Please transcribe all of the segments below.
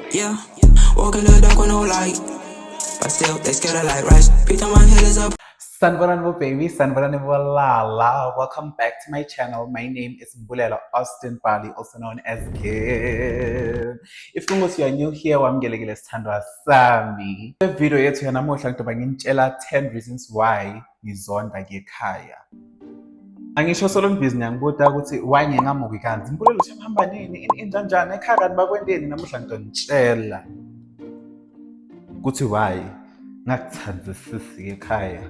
Yeah, walk in the dark with no light. But still, they scared of light, right? Beat on my head is up. Sanibonani bo baby, sanibonani bo lala. Welcome back to my channel. My name is Mbulelo Austin Bali, also known as Kim. If kunguthi you are new here, wamukelekile sithandwa sami. Le video yethu yanamuhla ngizoba nginitshela 10 reasons why ngizonda ngekhaya. Angisho solo ngibhizi ngiyangibuta ukuthi why ngingamuki kanti Mbulelo uthi hamba nini injanjani ekhaya kanti bakwenteni namuhla ngizonitshela ukuthi why ngakuthandisisi ekhaya.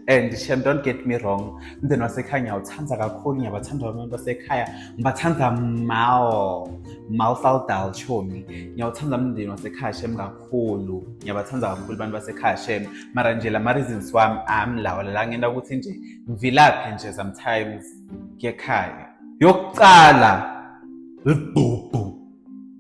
And shem, don't get me wrong, umndeni wasekhaya ngiyawuthanda kakhulu, ngiyabathanda abantu basekhaya, ngibathanda mal malfaldal chomi, ngiyawuthanda umndeni wasekhaya shem kakhulu, ngiyabathanda kakhulu abantu basekhaya shem. Mara nje lama reasons wami ami lawa la ngenta ukuthi nje ngivilaphe nje sometimes ngekhaya. Yokucala, libhubhu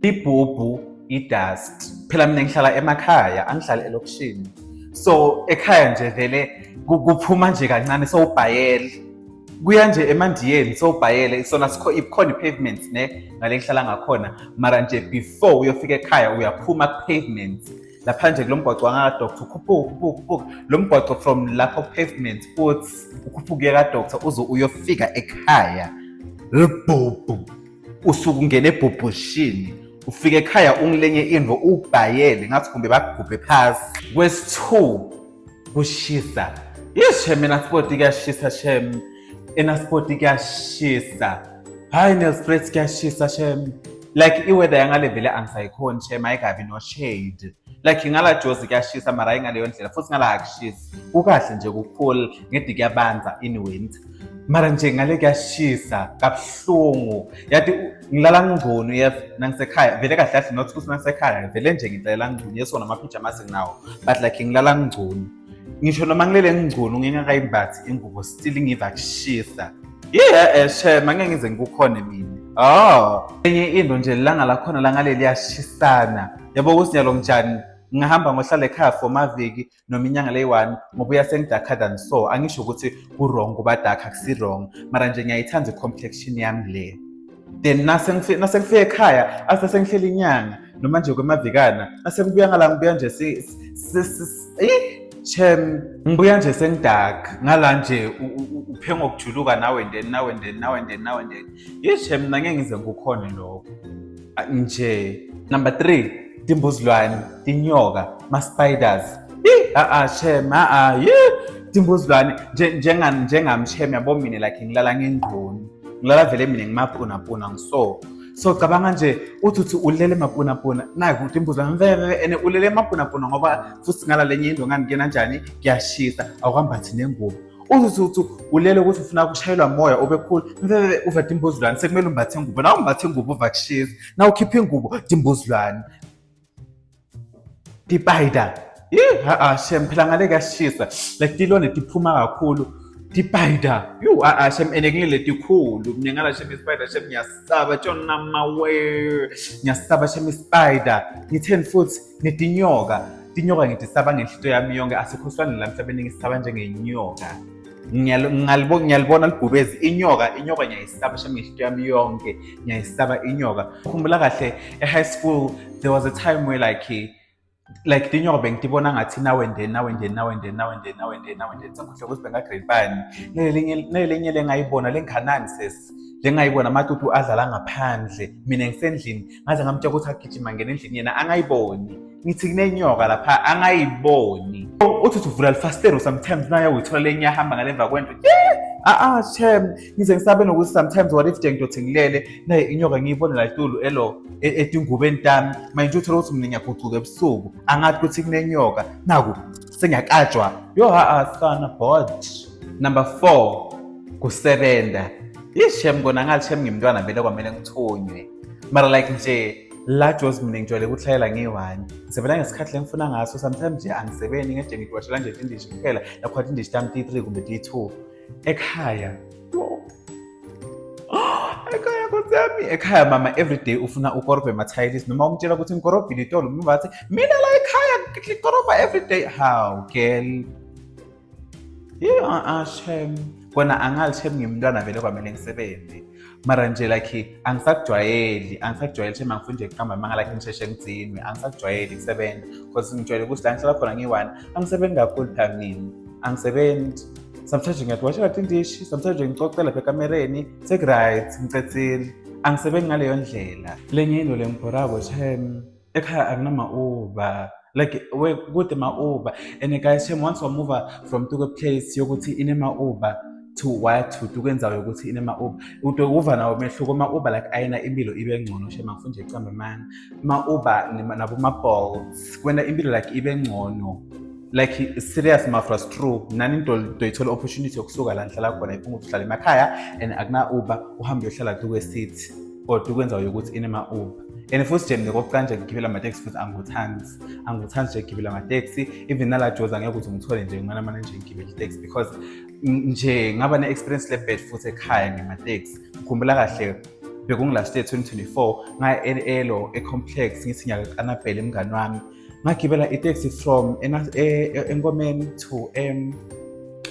ibhubhu, i-dust. Phela mina ngihlala emakhaya, angihlali elokishini, so ekhaya nje vele kuphuma nje kancane sowubhayele, kuya nje emandiyeni sowubhayele. Sona ikhona i-pavement ne ngale ngihlala ngakhona, mara nje before uyofika ekhaya uyaphuma ku-pavement lapha nje kulo mgwaco wangaka-doctor, ukhuphuka ukhuphuka ukhuphuka lo mgwaco from lapho pavement futhi ukhuphuka uye ka-doctor uze uyofika ekhaya. Libhubhu, usuke ungena ebhubhushini, ufike ekhaya ungilenye into ubhayele ngathi kumbe bakugubhe phasi. Kwesi-two, kushisa. Yes shem, eNaspoti kuyashisa shem, eNaspoti kuyashisa. Hayi, Nelspruit kuyashisa shem. Like i-weather yangale vele angisayikhoni shem, ayikabi no-shade. Like ngala Jozi kuyashisa, mara hayi ngaleyo ndlela, futhi ngala akushisi, kukahle nje, kucool ngedi, kuyabanza in winter, mara nje ngale kuyashisa kabuhlungu. Yathi ngilala ngcono yes nangisekhaya vele kahle kahle, not ukuthi nangisekhaya vele nje ngilalela ngcono, yes, wona ama-pyjamas nginawo, but like ngilala ngcono. Ngisho noma ngilele ngcono ngingakayimbathi ingubo, still ngiva kushisa. Yeah, shem, angeke ngize ngikukhone mina. Oh, enye into nje, lilanga lakhona langale liyashisana. Yabo ukuthi nyalo njani, ngingahamba ngohlala ekhaya for amaviki noma inyanga leyi-one ngoba uyasengi-darker than so. Angisho ukuthi ku-wrong kuba dark, akusi-wrong, mara nje ngiyayithanda i-complexion yami le. Then nasengifike ekhaya, ase sengihleli inyanga noma nje kwemavikana, nasengibuya ngala ngibuya nje shem, ngibuya nje sengi-dark ngala nje uphe ngokujuluka nawe ndeni nawe ndeni nawe ndeni nawe ndeni. Yeshem, mina ngeke ngize ngikukhone lokho. Nje number 3, timbuzilwane, tinyoka, ma-spiders. A-a shem, a-a ye timbuzilwane nje njengami shem. Yabo mina like ngilala ngengqondo, ngilala vele mina ngimapunapuna ngiso. So cabanga nje uthi ulele emapunapuna, naku timbuzilwane mveve and ulele emapunapuna ngoba futhi ngala lenye into ngani kuyena njani kuyashisa, awukambathi nengubo. Uthi uthi ulele ukuthi ufuna ukushayelwa moya ube cool, mveve uva timbuzilwane, sekumele umbathe ingubo. Na umbathe ingubo uva kushisa, na ukhipha ingubo timbuzilwane, ti-spider. Ha-a shem, phela ngale kuyashisa, like tilwane tiphuma kakhulu, ti-spider. Yu, a-a shem, ene kulele tikhulu. Mina ngala shem i-spider shem ngiyasaba, tshona mawe, ngiyasaba shem i-spider. Ngitheni futhi netinyoka, tinyoka ngitisaba ngenhlito yami yonke. Asikho silwane la emhlabeni ngisaba njengenyoka. Ngiyalibona libhubezi, inyoka, inyoka ngiyayisaba shem ngenhlito yami yonke, ngiyayisaba inyoka. Khumbula kahle e-high school there was a time where like tinyoka bengitibona ngathi nawe ndeni nawe ndeni nawe ndeni nawe ndeni nawe ndeni nawe ndeni. Sengikhohlwe ukuthi benga-grade bani. Nelinye lengayibona lenghanani sesi, lengayibona amatutu adlala ngaphandle, mina ngisendlini, ngaze ngamtshela ukuthi agijima ngena endlini yena angayiboni. Ngithi kunenyoka lapha, angayiboni. Uthi uthi uvula lifasitelo sometimes naye uyithola lenye ahamba ngalemva kwento. A-a shem, ngize ngisabe nokuthi sometimes what if nje ngidothi ngilele naye inyoka ngiyibone la tulu elo etingubeni tami. Manje uthola ukuthi mina ngiyagucuka ebusuku, angathi ukuthi kunenyoka, naku sengiyakajwa. Yo, ha-a sana bod. Number 4, kusebenza. Ishem kona ngathi shem ngimntwana vele kwamele ngithunywe, mara like nje la Jozi mina ngijwayele ukuhlalela ngiyi-one, ngisebela ngesikhathi lengifuna ngaso. Sometimes nje angisebenzi, ngede ngiwashela nje tindishi kuphela, nakhona tindishi tami ti-3 kumbe ti-2. Ekhaya, yo, ekhaya nkosi yami, ekhaya mama everyday ufuna ukorobhe emathayilisi, noma umtshela ukuthi ngikorobhile itolo, uma bathi mina la ekhaya ngikorobha everyday. How girl? Yeah, shem, kona angali shem, ngimntwana vele kwamele ngisebenze. Mara nje like angisakujwayeli shame, angifuni nje ukuqamba amanga, like ngisheshe ngidzinwe. Angisakujwayeli kusebenza because ngijwayele ukuthi la ngihlala khona ngiyi-one, angisebenzi kakhulu phela mina, angisebenzi. Sometimes ngiyadiwashela tindishi, sometimes nje ngicocela lapha ekamereni, seku-right, ngicedzile, angisebenzi ngaleyo ndlela. Lenye into lengibhorako shem, ekhaya akunama-Uber, like kude ma-Uber. And guys, shem, once wamuva from tuke place yokuthi inema-Uber to waya to tukendzawo yokuthi inema-Uber, utokuva nawo mehluko. Ma-Uber like ayena impilo ibe ngcono shem, angifuni nje kucamba amanga. Ma-Uber naboma-Bolt kwenta impilo like ibe ngcono, like serious mafras, true. Nani into toyithola opportunity yokusuka la nihlala khona, ifuna ukuthi uhlala emakhaya and akuna-Uber, uhambe uyohlala tukwe-city or tukwenzawo yokuthi inema-Uber. And futhi nje mina kokuqala nje ngigibela amateksi futhi angikuthandi, angikuthandi nje ukugibela amateksi. Even nala Jozi angeke ukuthi ngithole nje ngimane mane nje ngigibele iteksi because nje ngaba ne-experience le-bad futhi ekhaya ngemateksi. Ngikhumbula kahle, bekungu-last year 2024, ngaya elo e-complex, ngithi ngiyaka-Annabelle mngani wami, ngagibela iteksi from Enkomeni to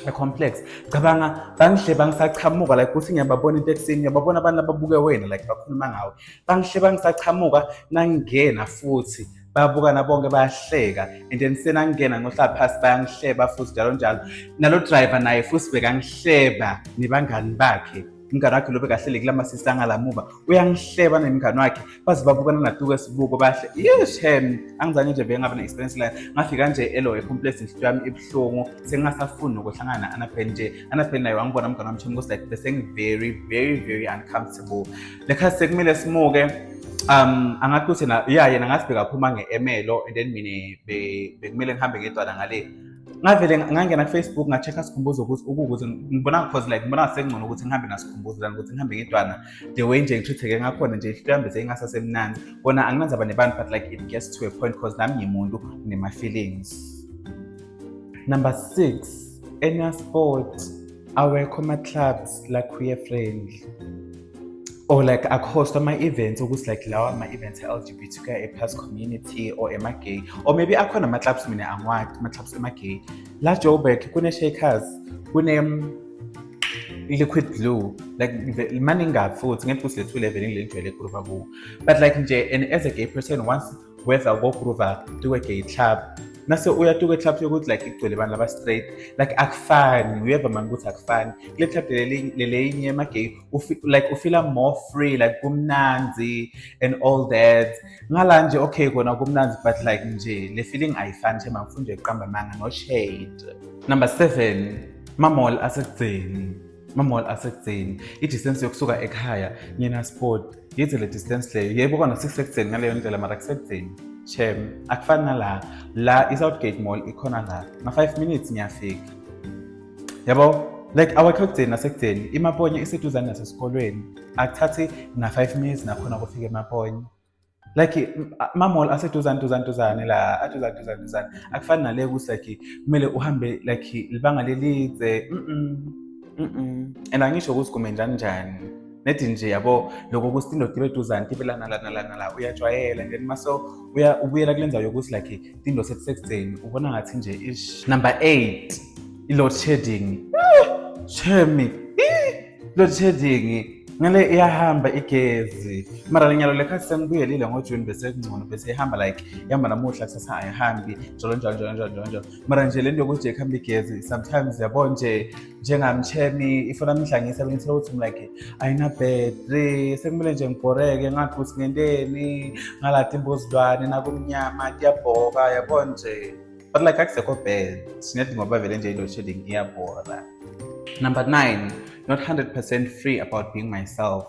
e-complex. Cabanga, bangihle bangisachamuka, like kuthi ngiyababona etekisini, ngiyababona abantu ababuke wena, like bakhuluma ngawe, bangihle bangisachamuka, nangingena futhi bayabukana bonke, bayahleka. And then senangingena ngohlala phasi, bayangihleba futhi njalo njalo. Nalo driver naye futhi bekangihleba nebangani bakhe. Umngani wakhe lo bekahleli kula masisi angalamuva, uyangihleba nemngani wakhe, baze babukana natuke sibuko bahle. Yes hem, angizange nje vele ngaba ne-experience la. Ngafika nje elo e-complex, inhliziyo yami ibuhlungu, sengingasafuni nokuhlangana na-Annabelle nje. Annabelle naye wangibona umngani wami shem, like bese ngi-very very very uncomfortable lekhathi sekumele simuke. Angathi ukuthi na ya yena ngathi bekaphuma nge-emelo and then mina bekumele ngihambe ngedwana ngale. Ngavele ngangena ku-Facebook, nga-check-a Sikhumbuzo ukuthi ukukuze ngibona, cause like ngibona sekungcono ukuthi ngihambe naSikhumbuzo than ukuthi ngihambe ngedwana. The way nje ngitreat-eke ngakhona nje, inhliziyo yami bese ingasasemnandi. Kona anginandzaba nebantu, but like it gets to a point cause nami ngimuntu nema-feelings. Number 6, eNaspoti awekho ama-clubs la queer friendly or like aku-host ama-events ukuthi like lawa ama-events e-LGBTQIA+ community or ema-gay, or maybe akhona ama-clubs, mina angiwadi ama-clubs ema-gay. La Joburg kune-Shakers, kune Liquid Blue, like maningi kabi futhi ngeke ukuthi le 211 ngile ngijwayele ukugroova kuwo. But like nje, and as a gay person, once weva kogroova tuke gay club, nase uya tuke club yokuthi like igcwele abantu laba straight, like akufani. Uyeva mani ukuthi akufani kule club leleyinye yema-gay, like ufila more free, like kumnanzi and all that. Ngala nje okay kona kumnanzi, but like nje le feeling ayifani nje, mangifuna nje ukuqamba amanga, no shade. Number 7, ma-mall asekugcini, ma-mall asekugcini. I-distance yokusuka ekhaya ngeNaspoti yithi le distance leyo, yebo kona sikusekugcini ngaleyo ndlela, mara kusekugcini shem, akufani nala la i-Southgate Mall ikhona la, nga-5 minutes ngiyafika, yabo. Like awekho ekugcini nasekugcini. IMaponya iseduzane nasesikolweni, akuthathi na-5 minutes nakhona kufika eMaponya. Like ama-mall aseduzane duzane duzane la, aduzane duzane duzane, akufani nale ukuthi like kumele uhambe like libanga lelidze. And angisho ukuthi kume njani njani nedi nje, yabo, lokho ukuthi tinto tibe duzane, tibe lana lana lana la, uyajwayela. And then maso uya ubuyela kule ndzawo yokuthi like tinto sekusekugcini, ubona ngathi nje ish. Number 8, i-load shedding. Shemi, load shedding ngale iyahamba igezi, mara lenyalo lekhathi sengibuyelile ngoJuni bese kungcono, bese ihamba like ihamba namuhla, kusasa ayihambi, njalo njalo njalo njalo njalo njalo. Mara nje le nto yokuthi nje kuhamba igezi sometimes, yabo nje, njengamchemi ifoni yami ihlangisa bengithola ukuthi like ayina-battery, sekumele nje ngibhoreke ngathi ukuthi ngenteni ngalathi imbuzilwane nakumnyama kuyabhoka, yabo nje. But like akusekho bad singathi ngoba vele nje i-load shedding iyabhora. Number 9, not 100% free about being myself.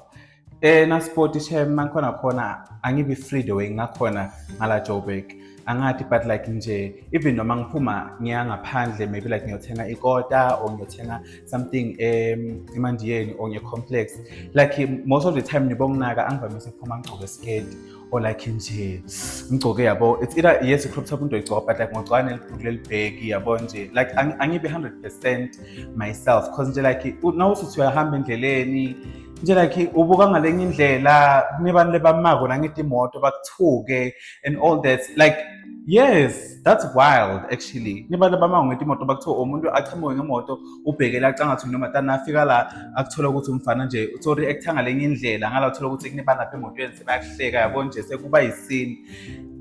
NaSpoti shem, mangikhona khona angibi free the way ngakhona ngala Joburg. Angathi, but like nje even noma ngiphuma ngiya ngaphandle, maybe like ngiyothenga ikota or ngiyothenga something emandiyeni or nge-complex, like most of the time nibonginaka angivamise ukuphuma ngigcoke isiketi or like nje ngigcoke, yabo, it's either yes i-crop top into oyigcoka, but like ngogcoka nelibhuluku lelibheki, yabo nje. Like angibi 100% myself cause nje like nawuthi uyahamba endleleni nje, like ubuka ngalenye indlela, kunebantu lebamako nangeti imoto bakuthuke and all that. Like Yes, that's wild actually. Nibantu abamangwetha imoto, bakuthiwa umuntu achamuke ngemoto, ubhekele acangathi noma tana afika la, akuthola ukuthi umfana nje uto-react-a ngalenye indlela ngala, uthola ukuthi kunibani lapha emotweni, sebayakuhleka, yabo nje, sekuba yisini.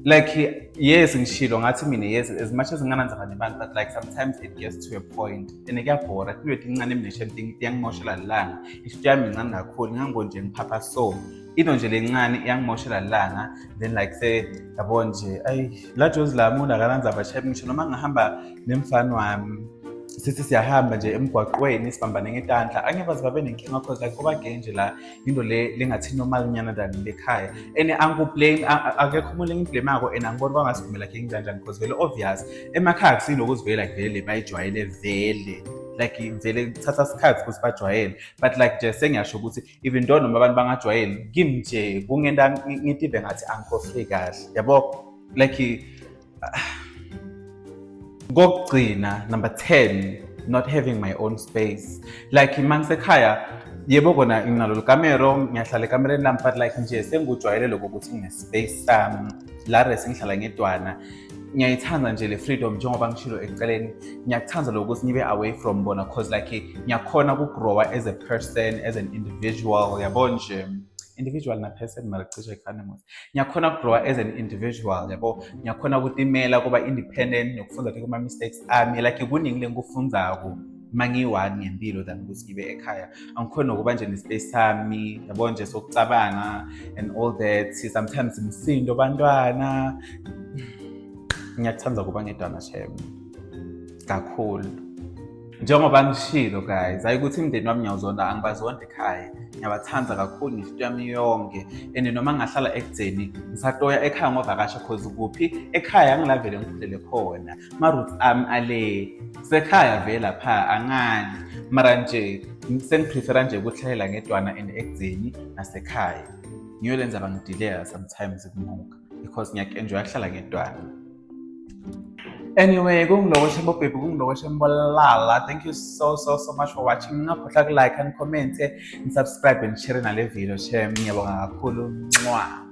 Like, yes, ngishilo ngathi mina, yes, as much as nginganandzaba nebantu, but like sometimes it gets to a point and kuyabhora. Into incane mina shem iyangimoshela lilanga. Inhliziyo yami incane kakhulu, ngango nje ngiphapha, so into nje lencane iyangimoshela lilanga. Then like se yabo nje, ayi la jozi lami unakanandzaba shem. Ngisho noma ngihamba nemfana wami, sithi siyahamba nje emgwaqweni, sibambane ngetandla, angeke baze babe nenkinga, 'cause like kuba gay nje la, into le lengathi normal nyana than lekhaya. And angiku-blame, akekho umuntu engimblamako, and angiboni kwangasivumela khe ngikanjani, because vele obvious emakhaya akusinokuthi vele like vele bayijwayele vele, like vele kuthatha isikhathi ukuthi bajwayele. But like nje sengiyasho ukuthi even though noma abantu bangajwayeli, kimi nje kungenta ngitive ngathi angikho free kahle, yabo. Like kokugcina, number 10, not having my own space. Like uma ngisekhaya, yebo kona nginalo likamero, ngiyahlala ekamereni lami, but like nje sengikujwayele lokho ukuthi ngine-space sami la rese ngihlala ngedwana. Ngiyayithanda nje le freedom, njengoba ngishilo ekuqaleni, ngiyakuthanda lokho ukuthi ngibe away from bona, 'cause like ngiyakhona ukugrowa as a person, as an individual, yabo nje. Individual na person mara cishe kufane mos. Ngiyakhona ukugrowa as an individual, yabo, ngiyakhona ukutimela, kuba independent, nokufunda kuma-mistakes ami. Like kuningi lengikufundzako uma ngiyi-one ngempilo than ukuthi ngibe ekhaya. Angikhoni nokuba nje ne-space sami, yabo nje, sokucabanga and all that. Sometimes imisindo, bantwana. Ngiyakuthanda ukuba ngedwana shem kakhulu. Njengoba ngishilo guys, hayi ukuthi imindeni wami ngiyawuzonda, angibazonda ekhaya, ngiyabathanda kakhulu ngenhliziyo yami yonke. And noma ngingahlala ekudzeni, ngisatoya ekhaya ngovakasha, 'cause kuphi ekhaya ngilavele ngikhulele khona, ma-roots ami ale sekhaya vele lapha, angani. Mara nje sengiprefera nje ukuhlalela ngedwana and ekudzeni nasekhaya. Ngiyo le ndzaba ngidileya sometimes ukumuka, because ngiyaku-enjoya kuhlala ngedwana. Anyway, kungilokoshe bobhebi, kungilokoshe mbolala. Thank you so so so much for watching. Ningakhohlwa ku-like and comment and subscribe and share nale video shem. Ngiyabonga kakhulu. Mwah.